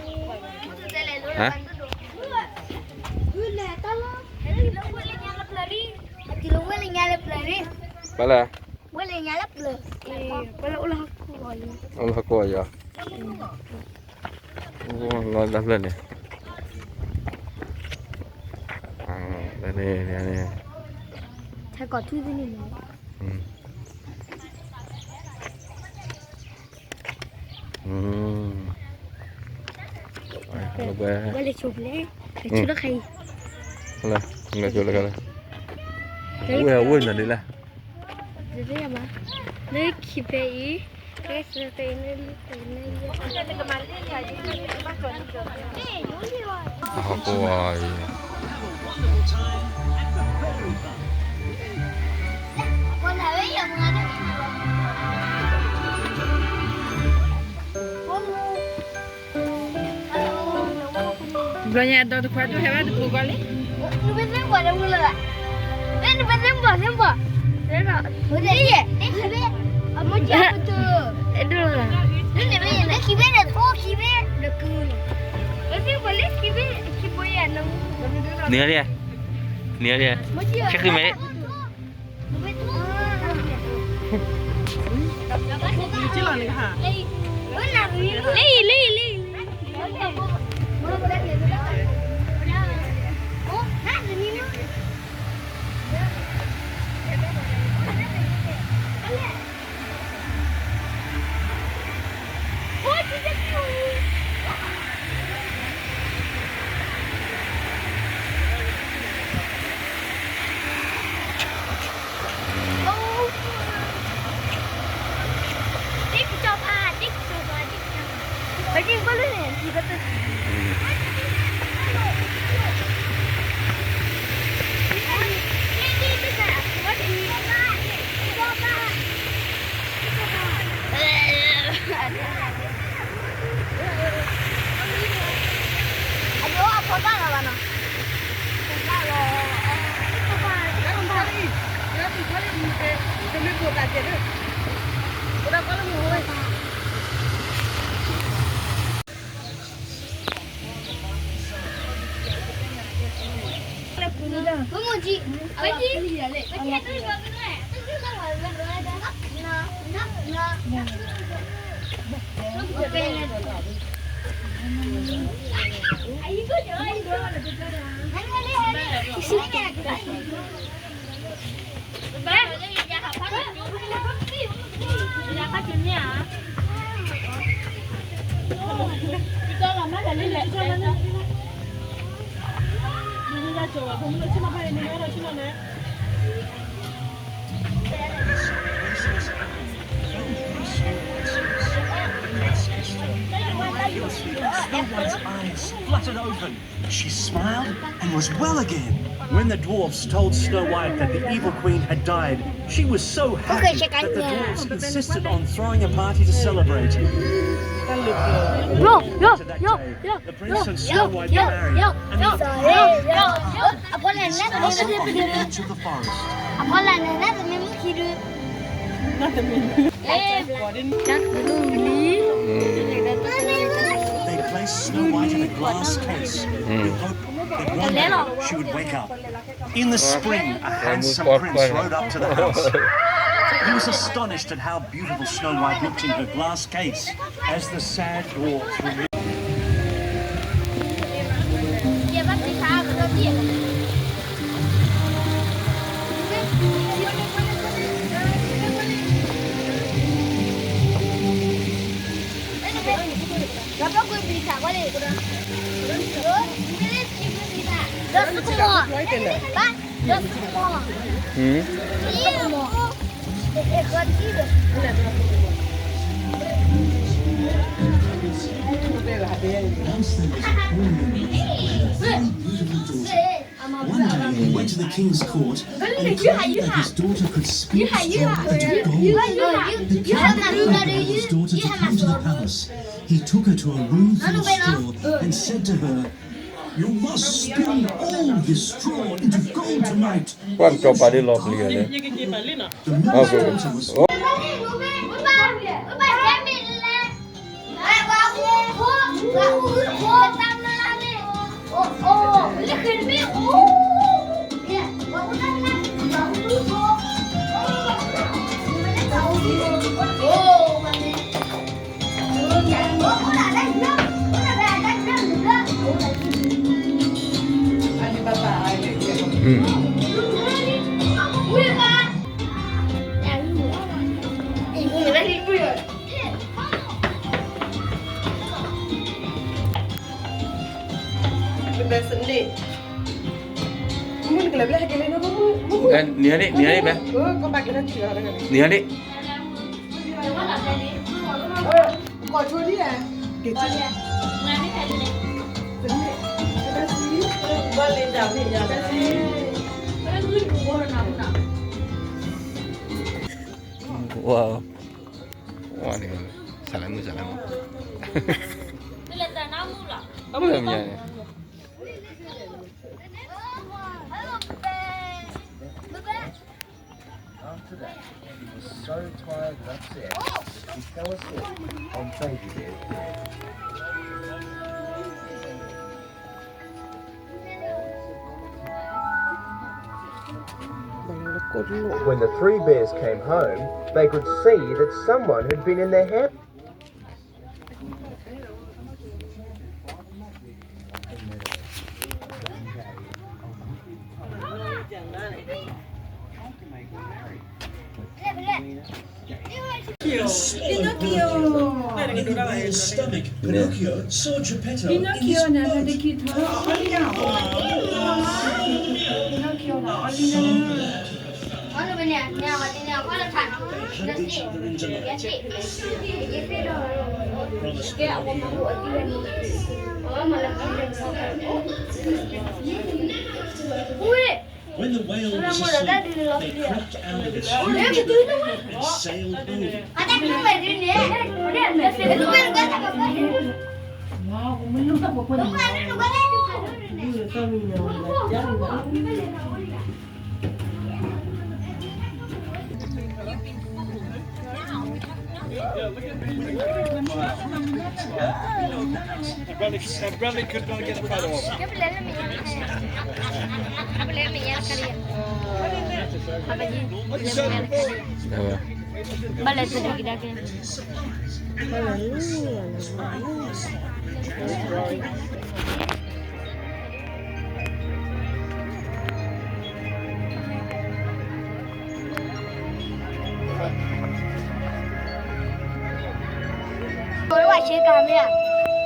ဟါ, ဘၣ်လဲၣ်, အိၣ်လၢဟီၣ်ခိၣ်အံၤ, လီၤတၢ်ဖျၢၣ်န့ၣ်, န့ၣ်, ဝဲလဲၤဆိလၢခါအံၤ, ဝဲဝဲနၤဒ်လဲၣ်, လၢခံဖဲအံၤ, ဖဲအံၤ, ဟီၣ်ခိၣ်အံၤ ဘျီညါအဒီတခွါဒိၣ်ဟဲဘၣ်တပူၤဃီလံ, နပသ့ၣ်ဘီၣ်လၢမူလၢၤဘၣ်, နပသ့ၣ်ဘီၣ်သ့ၣ်ဘီၣ်, အမ့ၢ်ဒိၣ်လၢ, လၢခံဘ့ၣ်န့ၣ် ထိခံဘ့ၣ်, လၢခံဘ့ၣ်ခံဘ့ၣ်, နံၤလံ, နံၤလံ, ဆဲဃုမဲာ် လံ, လံ, လံ, Snow White's eyes fluttered open. She smiled and was well again. When the dwarfs told Snow White that the evil queen had died, she was so happy that the dwarfs insisted on throwing a party to celebrate. Later that day, the prince and Snow White were married, and the party was held on the edge of the forest. They placed Snow White in a glass case in hope that one day she would wake up. In the spring, a handsome prince rode up to the house. He was astonished at how beautiful Snow White looked in her glass case as the sad dwarfs removed. That's the one. That's the one. Hmm? One day he went to the king's court and declared that his daughter could spin straw into gold. The king ordered his daughter to come to the palace. He took her to a room full of straw and said to her, "You must spin all this straw into gold tonight." ကွၢ်ကစီၤပၤဒ်လီၤပျံၤလဲၣ်. The minister's daughter was Nìa lí, nìa lí bě. Nìa lí. Wow. Wow, စးလဲမုၢ် စးလဲမုၢ်. After that, he was so tired and upset, he fell asleep on baby bed. When the three bears came home, they could see that someone had been in their house. Pinocchio. Stomach, Pinocchio saw Geppetto in his boat. Pinocchio, na, na, de ki to. Pinocchio, na, oli, na. When the whale was asleep, they crept out of its huge and sailed home. Bradley, Bradley could not get a photo of him.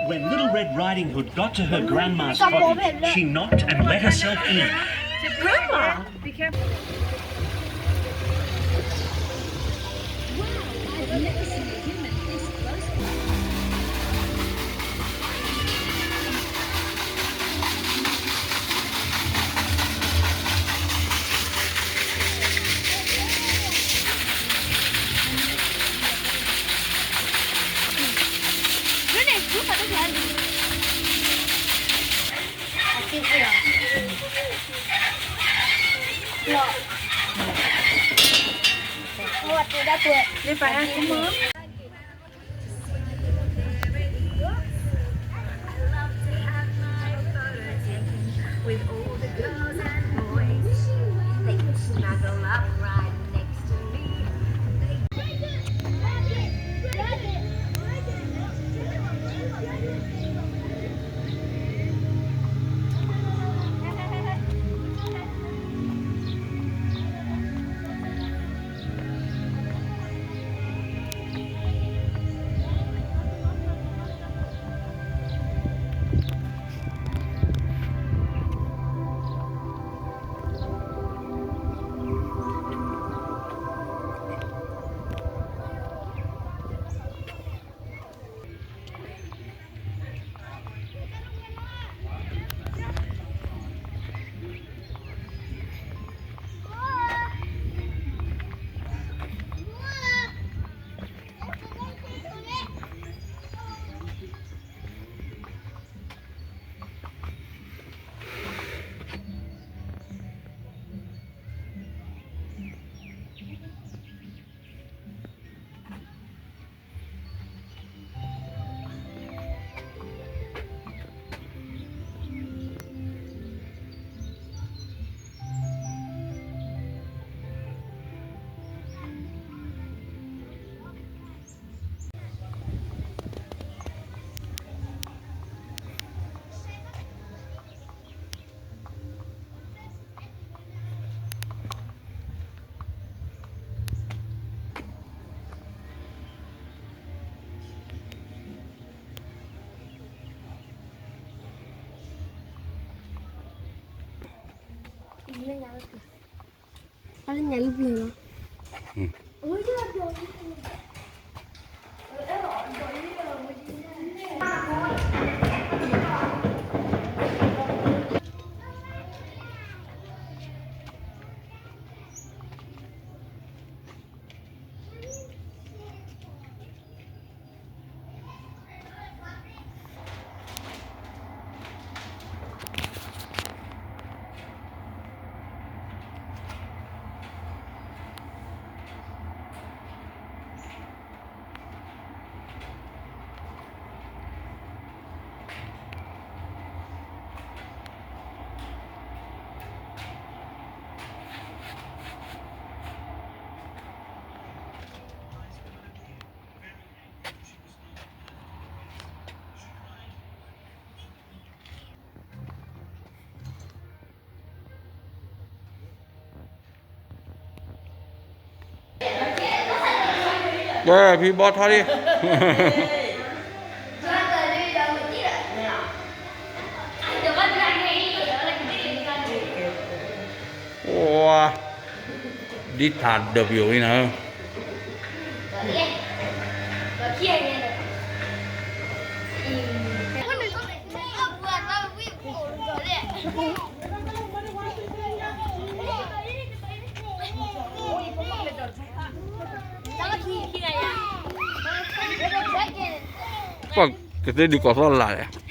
When Little Red Riding Hood got to her grandma's cottage, she knocked and let herself in. Grandma! Be careful. Wow, I've never seen a human this close before. With all the girls and boys, they could snuggle up right next to me. They အလၢညါလၢပျၢၤလီၤ. ကဲ ဖံဘီထီၣ်လံ. အိ ဒ်တၢ်ဒၢးပယိၤအံၤနၤ, ပှၤကသ့ဒုးကိးသီၣ်လၢ်လဲၣ်.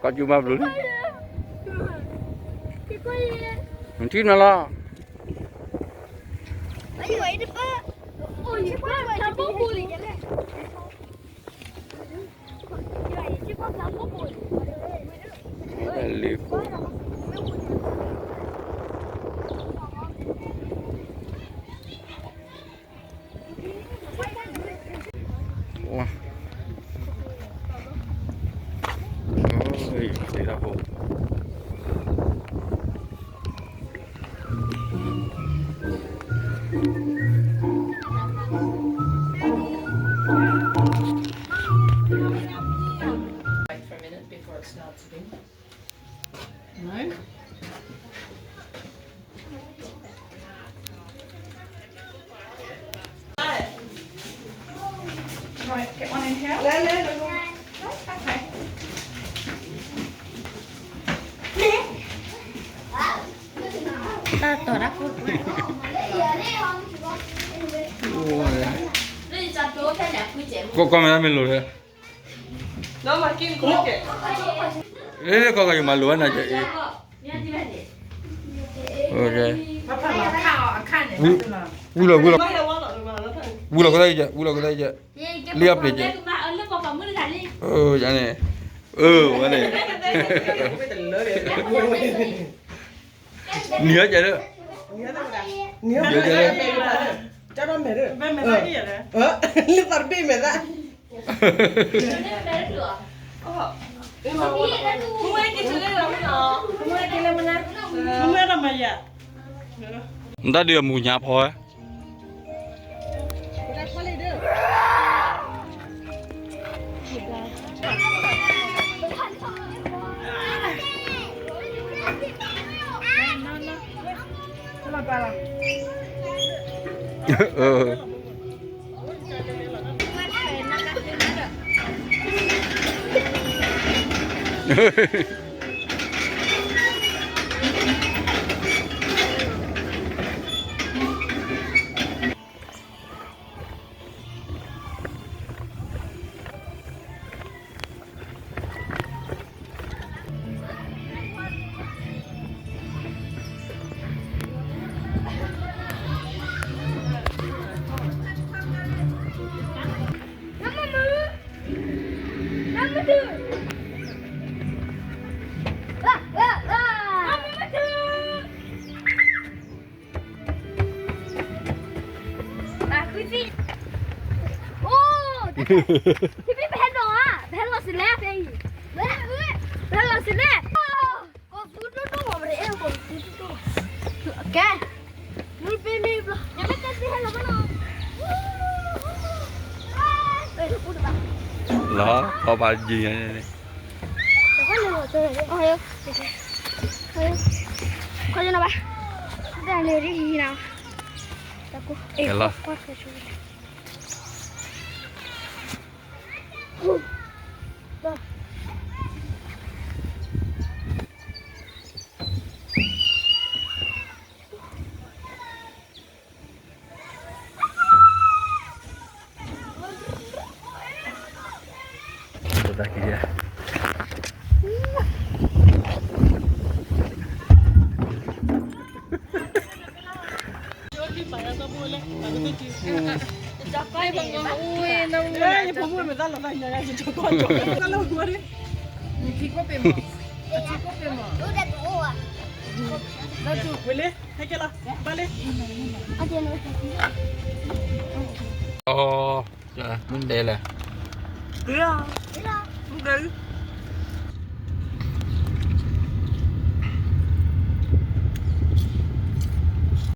ကီၢ်ကူမၤဘျုးလံ, နထံၣ်နၤလီၤ. လံၤဖိ Wait for a minute before it starts again. No? Right, get one in here. No, no, no, no. No? Okay. ကီၢ်ကီၢ်မ့ၢ်မ့ၢ်လိၤလၢ ကီၢ်ကီၢ်ယမၤလိၤဝဲနၤက့ၤအံၤ, ဝံၤလီၤ ဝံၤလီၤ ဝံၤလီၤကသးအံၤကဲ, ဝံၤလီၤကသးအံၤကဲ, လံအပျ့ၤကဲ, ယန့ၣ်, အဝဲန့ၣ် နံၤဟဲကဲလၢ, နံၤဟဲကဲလၢ, လၢသးတဘ့ၣ်မဲာ်သၣ်, နတၢ်ဒုးအမူညါဖီဝဲ Mama, mama. Mama tu. အိၣ်, ဖံဖံ ပဟဲဒိးဧါ, ပဟဲလီၤစံးလဲၣ်ဖဲအံၤ, ပဟဲလီၤစံးလဲၣ်, ကဲ, မ့ၢ်ပ့မ့ၢ်ဘျီ, ယမ့ၢ်တဲသ့ဟဲလီၤဘၣ်နီၤ, လီၤ, ခီပာ်ယံၤန့ၣ်, ခီယနီၤဘၣ်, တၢ်လဲၤရံၣ်နၤ, လီၤ, ဝံၤလံ, ဟဲက့ၤလီၤ, ဘၣ်လံ, အီ, မုၢ်ဒဲလဲၣ်, မုၢ်ဒဲ